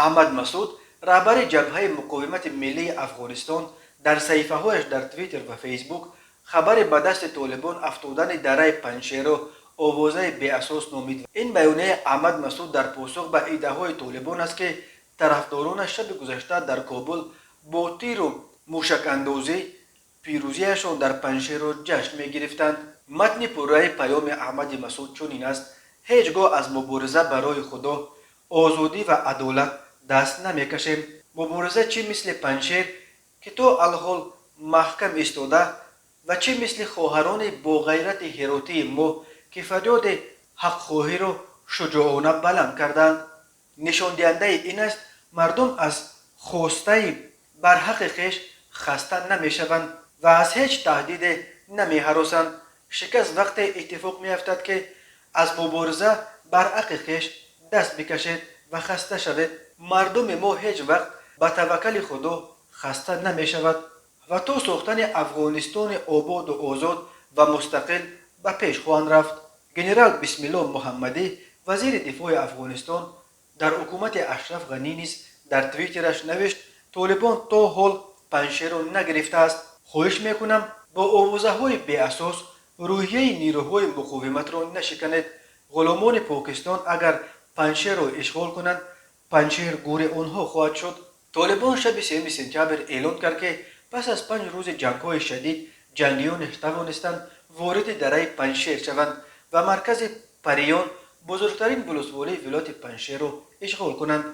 Аҳмад Масуд, раҳбари Ҷабҳаи муқовимати миллии Афғонистон, дар саҳифаҳояш дар Твиттер ва Фейсбук хабари ба дасти Толибон афтодани дараи Панҷшерро овозаи беасос номид. Ин баёнияи Аҳмад Масуд дар посух ба иддаоҳои Толибон аст, ки тарафдоронаш шаби гузашта дар Кобул бо тиру мушакандозӣ пирӯзиашон дар Панҷшерро ҷашн мегирифтанд. Матни пурраи паёми Аҳмади Масуд чунин аст: Ҳеҷ гоҳ аз мубориза барои Худо, озодӣ ва адолат даст намекашем. Мубориза чӣ мисли Панҷшер, ки то алҳол маҳкам истода, ва чӣ мисли хоҳарони боғайрати ҳеротии мо, ки фарёди ҳақхоҳиро шуҷоона баланд карданд, нишондиҳандаи ин аст, мардум аз хостаи барҳаққи хеш хаста намешаванд ва аз ҳеҷ таҳдиде намеҳаросанд. Шикаст вақте иттифоқ меафтад, ки аз мубориза бар ҳаққи хеш даст бикашед ва хаста шавед. Мардуми мо ҳеҷ вақт ба таваккали Худо хаста намешавад ва то сохтани Афғонистони ободу озод ва мустақил ба пеш хоҳанд рафт. Генерал Бисмилло Муҳаммадӣ, вазири дифои Афғонистон дар ҳукумати Ашраф Ғанӣ, низ дар Твиттераш навишт: Толибон то ҳол Панҷшерро нагирифтааст. Хоҳиш мекунам, бо овозаҳои беасос рӯҳияи нирӯҳои муқовиматро нашиканед. Ғуломони Покистон агар Панҷшерро ишғол кунанд, Панҷшер гӯри онҳо хоҳад шуд. Толибон шаби 3 сентябр эълон кард, ки пас аз 5 рӯзи ҷангҳои шадид ҷангиёнаш тавонистанд вориди дараи Панҷшер шаванд ва маркази Париён, бузургтарин вулусволии вилояти Панҷшерро, ишғол кунанд.